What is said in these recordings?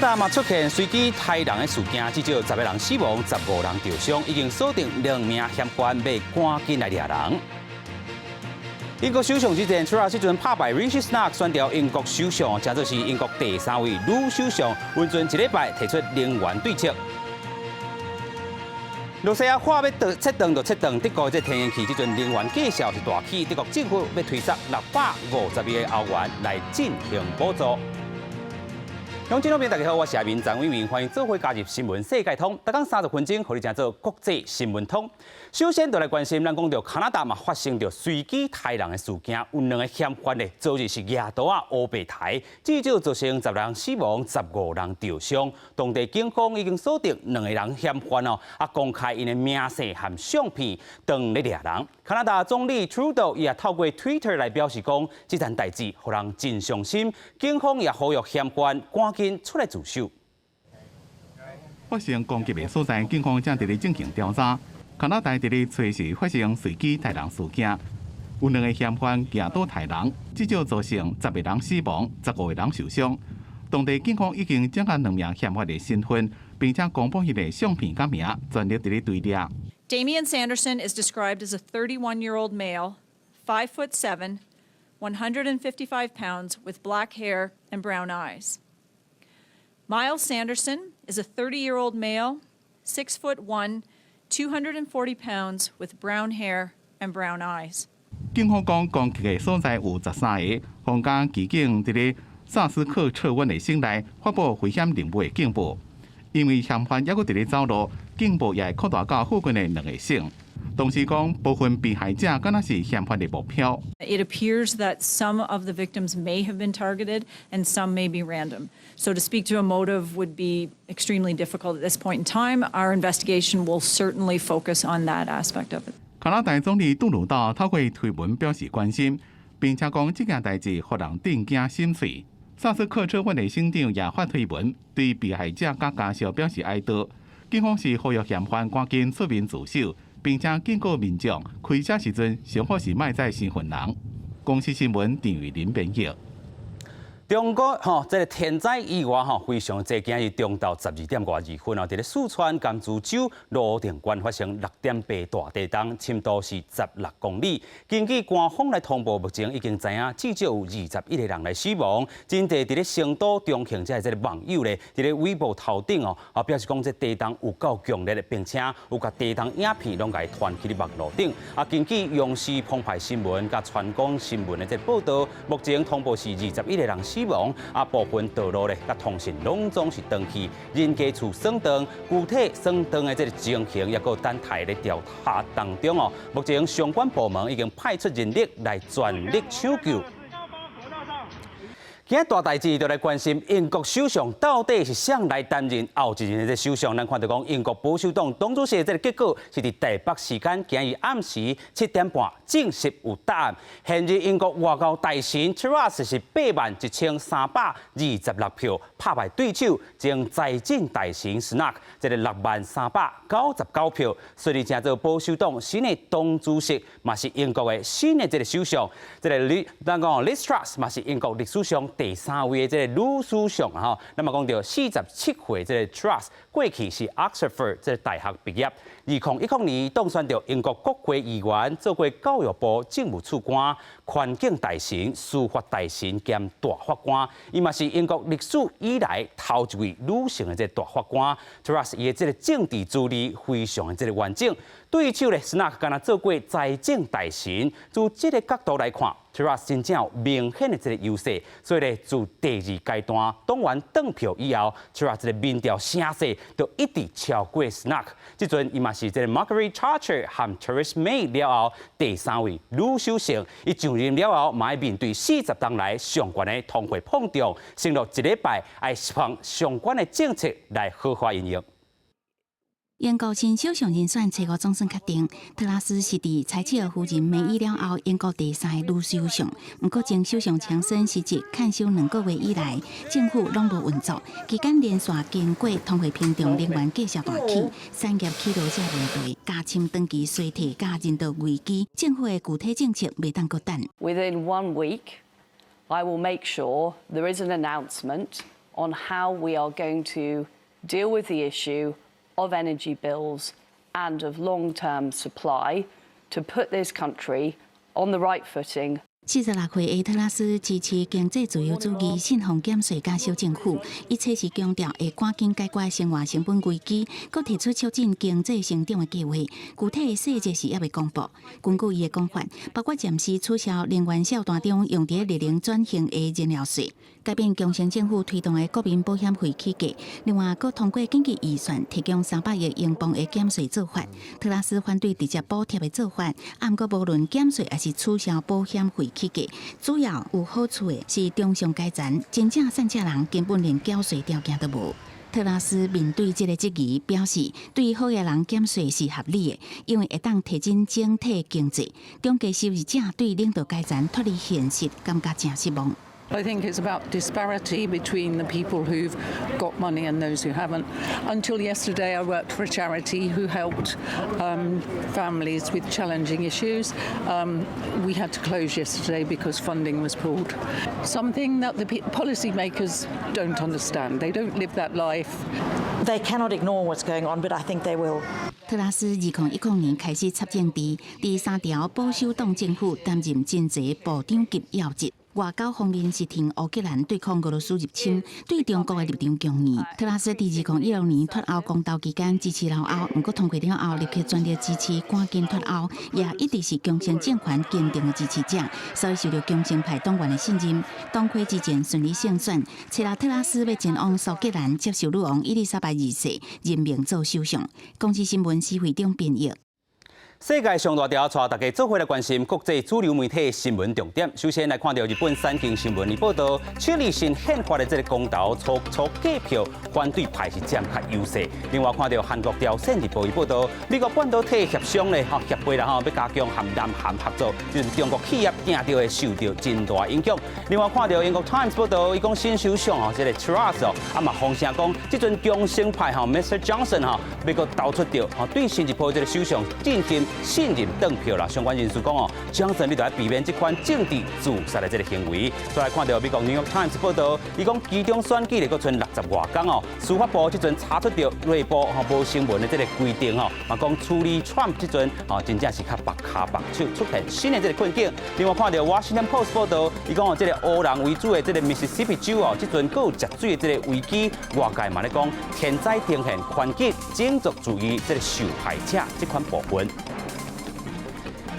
拿大嘛出現隨機刣人的事件，至少10個人死亡，15人受傷，已經鎖定兩名嫌犯，欲趕緊來掠人。英國首相之戰，出來時陣拍敗 Rishi Sunak 選著英國首相，成做是英國第三位女首相。溫尊這禮拜提出能源對策。露西亞話欲斷切斷就切斷，德國這天然氣這陣能源價數是大起，德國政府欲推出650億的歐元來進行補助。鄉親老朋，大家好，我是阿明張偉明，歡迎做伙加入新聞世界通，逐工30分鐘，予你成做國際新聞通。首先，就來關心，咱講著加拿大嘛發生著隨機刣人的事件，有兩个嫌犯咧，昨日是舉刀仔烏白刣，至少造成10人死亡，15人受傷。當地警方已經鎖定兩個人嫌犯哦，啊，公開𪜶的名姓和相片，當咧掠人。加拿大總理 Trudeau 伊也透過 Twitter 來表示講，這件代誌予人真傷心，警方也呼籲嫌犯趕緊出來自首。發生攻擊的所在，警方正佇咧進行調查。加拿大佇咧初四發生隨機刣人事件，有兩个嫌犯舉刀刣人，至少造成10個人死亡，15個人受傷。當地警方已經掌握兩名嫌犯的身份，並且公布彼个相片佮名，全力佇咧追掠。 Damien Sanderson is described as a 31-year-old male, 5 foot 7, 155 pounds, with black hair and brown eyes. Myles Sanderson is a 30-year-old male, 6 foot 1, 240 pounds, with brown hair and brown eyes. 警方講，攻擊的所在有13個，皇家騎警佇咧薩斯克徹溫的省內發布危險任務的警報。因為嫌犯猶閣佇咧走路，警報也會擴大到附近的兩個省。同時講，部分被害者敢若是嫌犯的目標。 It appears that some of the victims may have been targeted and some may be random. So to speak to a motive would be extremely difficult at this point in time. Our investigation will certainly focus on that aspect of it. 加拿大總理杜魯道透過推文表示關心，並且講這件代誌予人震驚心碎。薩斯克徹溫的省長也發推文，對被害者佮家屬表示哀悼。警方是呼籲嫌犯趕緊出面自首，並且警告民眾開車時陣上好是莫載身份人。公視新聞陳玉林編譯。中國吼，這个天災意外吼非常濟，今日中晝12點外2分哦，佇咧四川甘孜州瀘定縣發生6.8大地動，深度是16公里。根據官方來通報，目前已經知影至少有21個人來死亡。真濟佇咧成都、重慶這个網友咧，佇咧微博頭頂哦，啊表示講這地動有夠強烈的，並且有共地動影片攏共伊傳去咧網路頂。啊，根據央視澎湃新聞佮川廣新聞的這個報道，目前通報是21個人死亡，啊，部分道路咧、佮通訊攏總是斷去，人家厝損斷，具體損斷的這个情形，猶閣等待咧調查當中哦。目前相關部門已經派出人力來全力搶救。今日大代誌就來關心英國首相到底是誰來擔任後一任的首相。咱看著講英國保守黨黨主席的這个結果是佇台北時間今日暗時7點半正式有答案。現任英國外交大臣 Truss 是81,326票拍敗對手前財政大臣 Sunak 這个60,399票，順利成做保守黨新的黨主席，嘛是英國的新的這个首相。這个李咱講 Liz Truss 嘛是英國歷史上第三位的這个女首相吼。那麼講著47歲這个 Truss 過去是 Oxford 這个大學畢業，2010年當選著英國國會議員，做過教育部政務次官、環境大臣、司法大臣兼大法官。伊嘛是英國歷史以來頭一位女性的這个大法官。Truss 伊的這个政治資歷非常的這个完整。對手咧，Sunak 敢若做過財政大臣，從這个角度來看，Truss 真正有明顯的這个優勢。所以咧，自第二階段黨員轉票以後，Truss 這个民調聲勢就一直超過 Sunak。這陣伊嘛是這个 Margaret Thatcher 和 Theresa May 了後第三位女首相。伊上任了後，嘛愛面對40冬來上懸的通貨膨脹，承諾一禮拜愛釋放相關的政策來好好應用。英國新首相人選初五總算確定，特拉斯是佇柴契爾夫人梅伊了後，英國第三个女首相。毋過前首相強森辭職欠薪2個月以來，政府攏無運作，期間連續經過通貨膨脹、能源價數大起、產業起落這問題，加深長期衰退佮人道危機，政府的具體政策袂當閣等。 Within one week, I will make sure there is an announcement On how we are going to deal with the issue of energy bills and of long-term supply to put this country on the right footing. 46歲的特拉斯支持經濟自由主義，信奉減稅佮小政府。伊初時強調會趕緊解決生活成本危機，閣提出促進經濟成長的計劃。具體的細節是猶未公布。根據伊的講法，包括暫時取消能源數單中用佇熱能轉型的燃料稅，改變強生政府推動的國民保險費起價。另外，閣通過緊急預算提供300億英鎊的減稅做法。特拉斯反對直接補貼的做法，毋過無論減稅抑是取消保險費起價，主要有好處的是中上階層，真正散赤人根本連繳稅條件都無。特拉斯面對這个質疑，表示對好額人減稅是合理的，因為會當提振整體經濟。中低收入者對領導階層脫離現實，感覺誠失望。 I think it's about disparity between the people who've got money and those who haven't. Until yesterday, I worked for a charity who helped families with challenging issues. We had to close yesterday because funding was pulled. Something that the policymakers don't understand. They don't live that life. They cannot ignore what's going on, but I think they will. 特拉斯2010年開始插政治，佇三條保守黨政府擔任經濟部長級要職。外交方面是挺烏克蘭對抗俄羅斯入侵，對中國的立場強硬。特拉斯佇2016年脫歐公投期間支持留歐，毋過通過了後立刻全力支持趕緊脫歐，也一直是強生政權堅定的支持者，所以受著強生派黨員的信任。黨魁之戰順利勝選，初六特拉斯欲前往蘇格蘭接受女王伊麗莎白二世任命做首相。公視新聞施會長編譯。世界上大條，帶大家做伙來關心國際主流媒體新聞重點。首先來看著日本產經新聞的報道，七二新憲法的這个公投初初計票，反對派是佔較優勢。另外看著韓國朝鮮日報的報道，美國半導體協商咧，吼協會啦吼，欲加強和南韓合作，就是中國企業定著會受著真大影響。另外看著英國 Times 報道，伊講新首相哦，這个 Truss 哦，啊嘛風聲講，這陣強生派吼 Mr Johnson 吼，欲閣投出著吼對新一波這个首相進行信任轉票啦，相關人士講哦，江森你著愛避免這款政治自殺的這个行為。再來看著美國 New York Times 報道，伊講期中選舉咧，閣賰60外工哦，司法部這陣查出著內部吼無成文的這个規定吼，嘛講處理 Trump 這陣吼真正是較縛跤縛手出現新的這个困境。另外看著 Washington Post 報道，伊講哦，這个黑人為主的這个密西西比州哦，這陣閣有食水的這个危機，外界嘛咧講天災呈現環境種族主義這个受害者這款部分。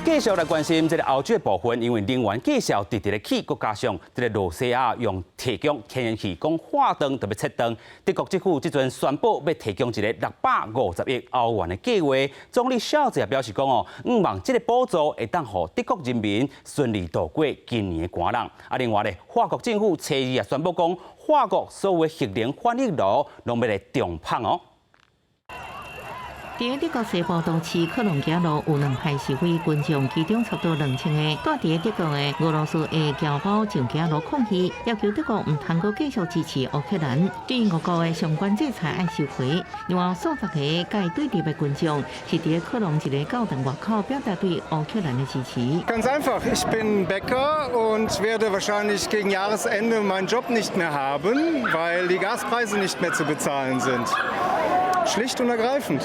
繼續來關心這个歐洲的部分，因為能源價數直直咧起，閣加上這个羅西亞用提供天然氣講話斷就欲切斷，德國政府這陣宣布欲提供一个650億歐元的計劃。總理蕭茲也表示講哦，向望這个補助會當予德國人民順利度過今年的寒冷。啊，另外咧，法國政府初二也宣布講，法國所有核能反應爐攏欲來重麭哦。佇德國西部都市科隆街路有兩派示威群眾，其中差不多2000个蹛佇德國的俄羅斯的僑胞上街路抗議，要求德國毋通閣繼續支持烏克蘭，對俄國的相關制裁愛收回。另外，數十个佮對立的群眾是佇科隆一个教堂外口表達對烏克蘭的支持。 Ganz einfach, ich bin Bäcker und werde wahrscheinlich gegen Jahresende meinen Job nicht mehr haben, weil die Gaspreise nicht mehr zu bezahlen sind. Schlicht und ergreifend.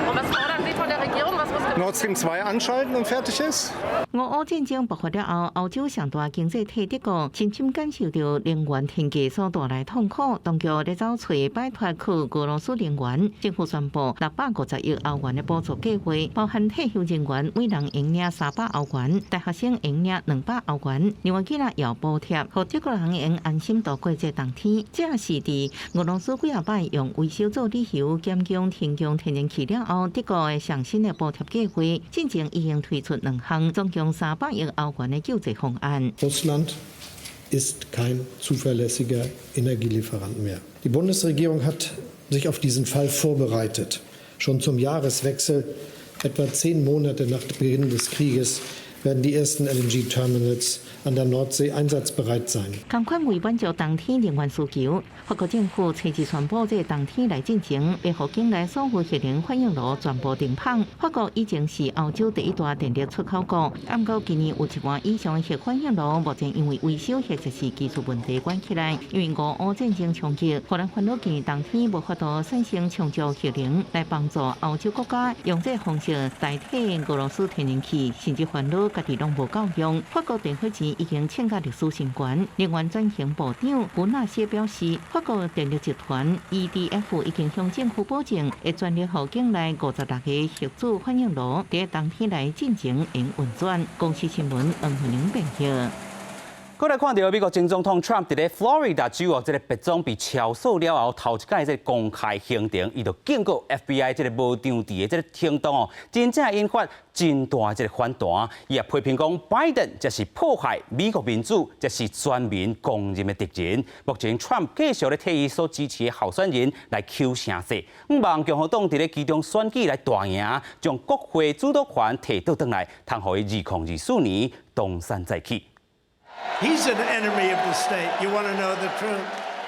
Und was fordern Sie von der Regierung? Was muss Nord Stream 2 anschalten und fertig ist. 俄烏戰爭爆發了後，歐洲上大經濟體德國深深感受著能源天價所帶來痛苦，當局咧走揣擺脫靠俄羅斯能源，政府宣布650億歐元的補助計劃，包含退休人員每人會領300歐元，大學生會領200歐元。另外，囡仔也有補貼，予德國人會用安心度過這冬天。這是佇俄羅斯幾仔擺用維修做理由減供停供天然氣了後，德國的上新的補貼計劃，進前已經推出兩項，總共300億歐元的救濟方案。 Russland ist kein zuverlässiger Energielieferant mehr. Die Bundesregierung hat sich auf diesen Fall vorbereitet. Schon zum Jahreswechsel, etwa 10 Monate nach Beginn des Krieges, werden die ersten LNG Terminals an der Nordsee einsatzbereit sein. 仝款為滿足冬天能源需求，法國政府初日宣布，這个冬天來進前，會予境內所有核能反應爐全部停麭。法國以前是歐洲第一大電力出口國，毋過今年有一半以上的核反應爐目前因為維修或者是技術問題關起來。因為俄烏戰爭衝擊，予人煩惱今年冬天無法度產生充足核能來幫助歐洲國家用這个方式代替俄羅斯天然氣，甚至煩惱家己攏無夠用。法國電火錢已經創下歷史新高。能源轉型部長古納謝表示，法國電力集團 EDF 已經向政府保證，會全力予境內56个核子反應爐佇冬天來進前會運轉。公視新聞黃慧玲編譯。閣來看著美國前總統 Trump 佇咧 Florida 州哦，這个白總被抄訴了後，頭一擺這个公開行程，伊就警告 FBI 這个無章治的這个行動哦，真正引發真大這个反彈。伊也批評講，拜登這是破壞美國民主，這是全民公認的敵人。目前 Trump 繼續咧替伊所支持的候選人來求聲勢，向望共和黨佇咧期中選舉來大贏，將國會主導權提倒轉來，通予伊2024年東山再起。 He's an enemy of the state. You want to know the truth?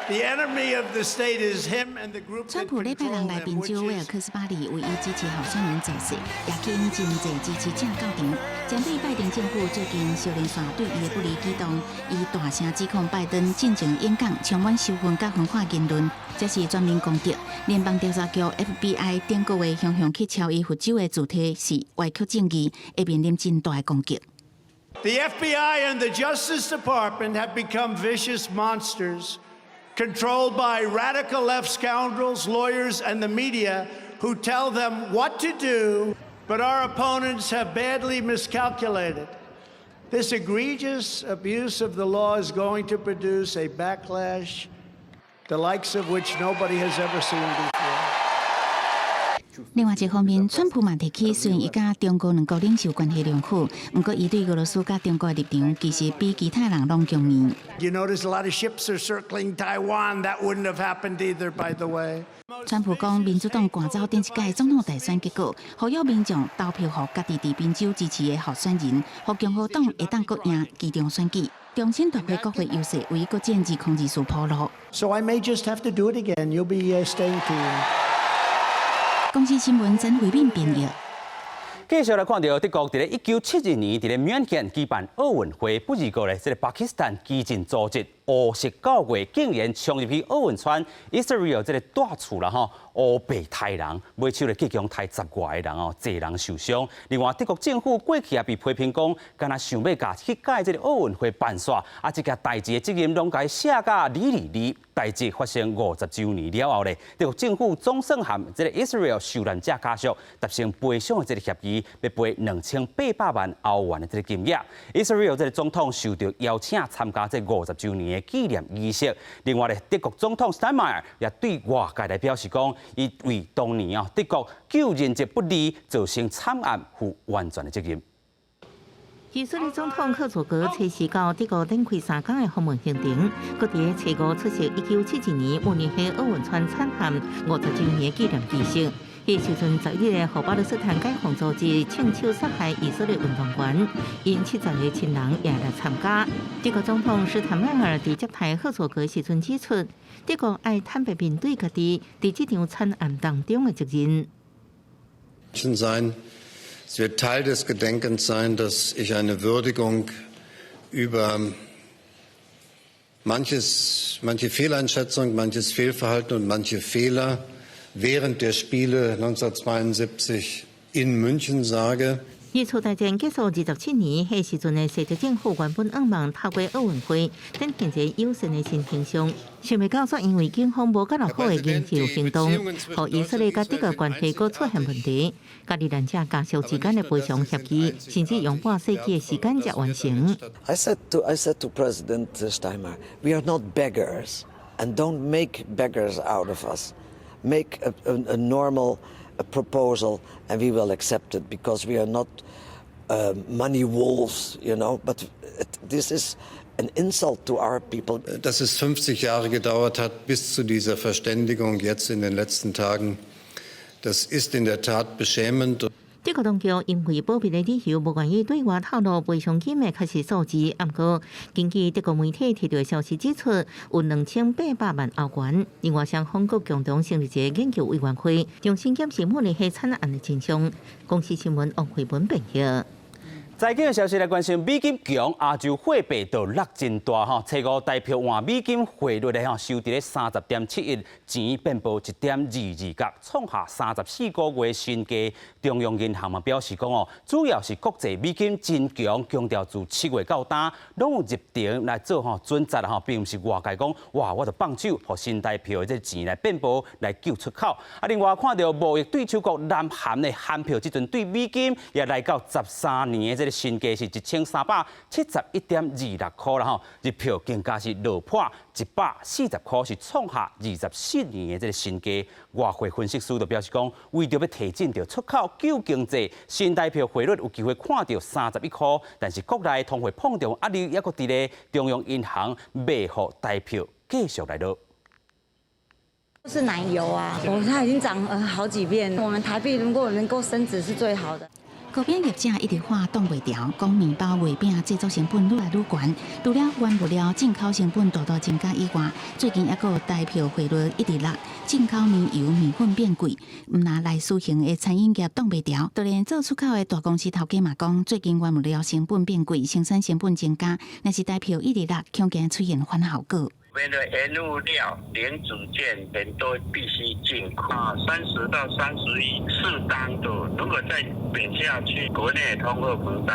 The enemy of the state is him and the group 川普禮拜六來賓州威爾克斯巴里為伊支持候選人造勢，也吸引真濟支持者到場。針對拜登政府最近小連續對伊的不利舉動，伊大聲指控拜登進前演講充滿仇恨佮分化言論，這是全面攻擊。聯邦調查局 FBI 頂個月雄雄去抄伊佛州的住宅是歪曲證據，會面臨真大的攻擊。 The FBI and the Justice Department have become vicious monsters controlled by radical left scoundrels, lawyers, and the media who tell them what to do, but our opponents have badly miscalculated. This egregious abuse of the law is going to produce a backlash the likes of which nobody has ever seen before. 另外一方面，川普嘛提起，雖然伊佮中俄兩國領袖關係良好，毋過伊對俄羅斯佮中國的立場其實比其他人攏強硬。 You notice a lot of ships are circling Taiwan. That wouldn't have happened either, by the way. 川普講，民主黨趕走頂一屆總統大選結果，呼籲民眾投票予家己佇賓州支持的候選人，予共和黨會當閣贏期中選舉，重新奪回國會優勢，為閣戰2024鋪路。 So I may just have to do it again. You'll be staying tuned. 公視新聞曾慧敏編譯。繼續來看著德國佇咧1972年佇咧緬甸舉辦奧運會，不二過咧，這个巴基斯坦激進組織烏色教會竟然衝入去奧運村，Israel 這个大厝啦吼，烏白刣人，尾手咧共刣十外个人哦，濟人受傷。另外，德國政府過去也被批評講，敢若想欲共彼屆這个奧運會辦煞，啊，這件代誌的責任攏共伊卸甲李離離。代誌發生50週年了後咧，德國政府總算和這个 Israel 受難者家屬達成賠償的這个協議，欲賠2800萬歐元的這个金額。Israel 這个總統受著邀請參加這50週年的紀念儀式。另外咧，德國總統施坦邁爾也對外界來表示講，伊為當年啊德國救人質不利造成慘案負完全的責任。以色列總統赫佐格初四到德國展開3工的訪問行程，閣佇初五出席1972年慕尼黑奧運村慘案50週年紀念儀式。彼時陣11个予巴勒斯坦解放組織槍手殺害以色列運動員，𪜶70个親人也來參加。德國總統施坦邁爾佇接待赫佐格時陣指出，德國愛坦白面對家己佇這場慘案當中的責任。 Es wird Teil des Gedenkens sein, dass ich eine Würdigung über manche Fehleinschätzung, manches Fehlverhalten und manche Fehler während der Spiele 1972 in München sage. 二次大戰結束27年，彼時陣的西德政府原本向望透過奧運會展現一个友善的新形象，想袂到煞因為警方無夠好的營救行動，予以色列佮德國關係閣出現問題，佮罹難者家屬之間的賠償協議，甚至用半世紀的時間才完成。 I said to President Steinmeier, we are not beggars, and don't make beggars out of us. Make a normal proposal, and we will accept it because we are not money wolves. But this is an insult to our people. Dass es 50 Jahre gedauert hat bis zu dieser Verständigung jetzt in den letzten Tagen, das ist in der Tat beschämend. 德國當局因為保密的理由，無願意對外透露賠償金的確實數字。毋過，根據德國媒體提到的消息指出，有2800萬歐元。另外，雙方閣共同成立一個研究委員會，重新檢視慕尼黑慘案的真相。公視新聞王慧文編譯。財經的消息來關心，美金強，亞洲貨幣就落真大吼。初五台票換美金匯率咧吼，收佇咧30.71，錢變薄1.22角，創下34個月新低。中央銀行嘛表示講哦，主要是國際美金真強，強調自7月到今，攏有入場來做吼準則吼，並毋是外界講哇，我就放手，予新台票的這錢來變薄來救出口。啊，另外看著貿易對手國南韓的韓票，這陣對美金也來到13年的這個新低，是1371.26塊啦吼，日票更加是落破140塊，是創下24年的這個新低。外匯分析師就表示講，為著欲提振著出口救經濟，新台票匯率有機會看著31塊，但是國內通貨膨脹壓力猶閣佇咧，中央銀行袂予台票繼續來落。是奶油啊，哦，它已經漲好幾遍。我們台幣如果能夠升值是最好的。糕餅業者一直喊擋袂牢，講麵包、月餅製作成本愈來愈懸，除了原物料進口成本大大增加以外，最近猶閣有台票匯率一直落，進口麵油、麵粉變貴，毋但內需型的餐飲業擋袂牢，就連做出口的大公司頭家嘛講，最近原物料成本變貴，生產成本增加，若是台票一直落，恐驚出現反效果。邊的原物料、零組件等都必須進口啊，30到31，適當的，如果再貶下去，國內通貨膨脹。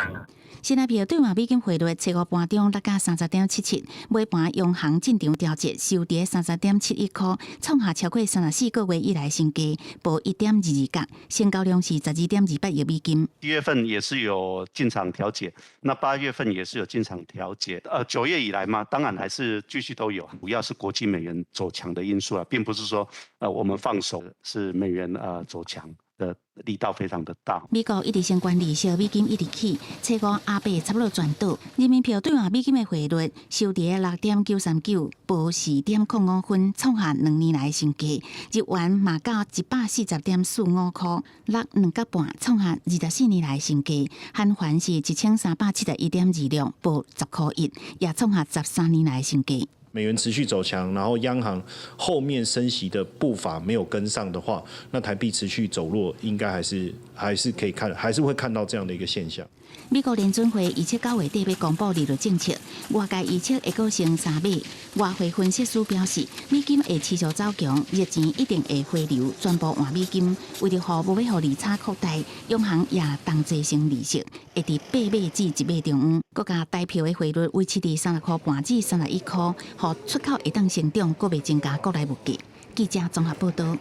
新台票兌換美金匯率，初五盤中落到30.77，尾盤央行進場調節，收佇30.71塊，創下超過34個月以來新低，薄1.22角，成交量是12.28億美金。7月份也是有進場調節，那8月份也是有進場調節，9月以來嘛，當然還是繼續都有，主要是國際美元走強的因素啊，並不是說，我們放手是美元走強的力道非常的大。美國一直升懸利息，美金一直起，初五亞幣差不多全倒，人民幣兌換美金的匯率收佇6.939，薄4.05分，創下2年來新低。日元嘛到140.45塊，落2角半，創下24年來新低。韓元是1371.26，薄10塊1，也創下13年來新低。美元持續走強，然後央行後面升息的步伐沒有跟上的話，那台幣持續走弱，應該還是可以看，還是會看到這樣的一個現象。美國聯準會預測9月底欲公布利率政策，外界預測會閣升3碼。外匯分析師表示，美金會持續走強，熱錢一定會回流，全部換美金。為著予無欲予利差擴大，央行也同齊升利息，會佇8碼至1碼中央。閣共台票的匯率維持佇30塊半至31塊，予出口會當成長，閣袂增加國內物價。記者綜合報導。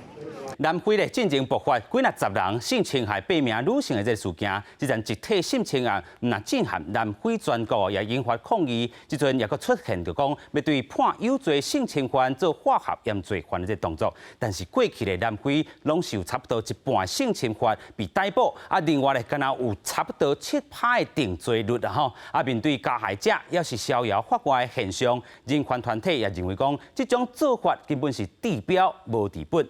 南非咧進前爆發幾若十人性侵害八名女性的這個事件，這陣集體性侵案，毋但震撼南非全國，也引發抗議。這陣也閣出現就講欲對判有罪性侵犯做化學驗罪犯的這個動作。但是過去的南非攏是有差不多一半性侵犯被逮捕，啊，另外咧，敢若有差不多7趴的定罪率啊吼。啊，面對加害者猶是逍遙法外的現象，人權團體也認為講，這種做法根本是治標無治本。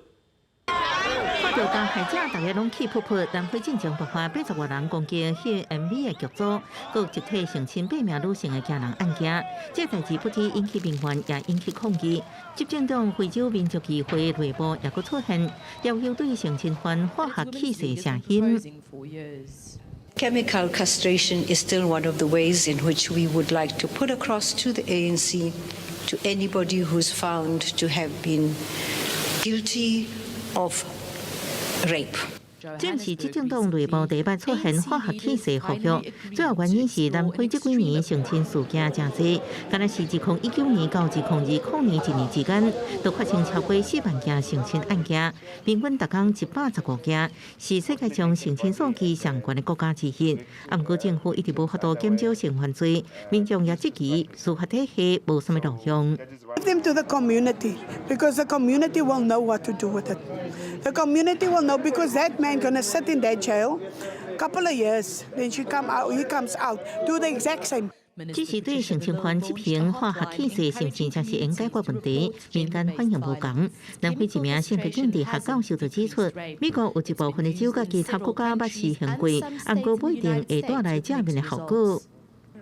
看著加害者，大家攏氣噗噗。南非進前爆發80外人攻擊彼 MV 的劇組，閣集體性侵八名女性的驚人案件。這代誌不止引起民怨，也引起抗議。執政黨非洲民族議會內部也閣出現要求對性侵犯化學器械聲音。 Chemical castration is still one of the ways in which we would like to put across to the ANC, to anybody who's found to have been guilty of rape. 這毋是執政黨內部第一擺出現化學器械呼籲，主要原因是南非這幾年性侵事件誠濟，敢若是2019年到2020年一年之間，就發生超過4萬件性侵案件，平均逐工115件，是世界上性侵數據上懸的國家之一。啊，毋過政府一直無法度減少性犯罪，民眾也質疑司法體系無啥物路用。 Give them to the community because the community will know what to do with it. The community will know because that man gonna sit in that jail couple of years, then she come out, he comes out, do the exact same. 只是對性侵犯執行化學器械，是毋是才是應解決問題？民間反應無仝。南非一名性別政治學教授就指出，美國有一部分的州佮其他國家捌施行過，毋過不一定會帶來正面的效果。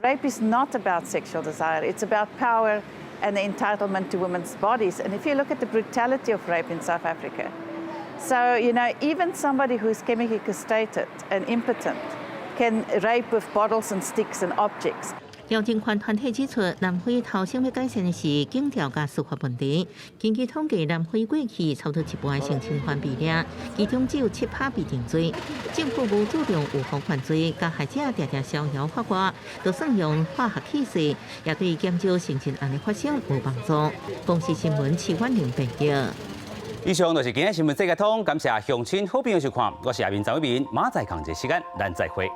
Rape is not about sexual desire, it's about power and the entitlement to women's bodies. And if you look at the brutality of rape in South Africa, so even somebody who's chemically castrated and impotent can rape with bottles and sticks and objects. 有人權團體指出，南非頭先欲改善的是警調佮司法問題。根據統計，南非過去差不多一半的性侵犯被掠，其中只有7趴被定罪。政府無注重預防犯罪，加害者定定逍遙法外，就算用化學器械，也對減少性侵案的發生無幫助。公視新聞徐婉玲報道。以上就是今日新聞世界通，感謝鄉親好朋友收看，我是阿明張偉明，明仔載仝一時間，咱再會。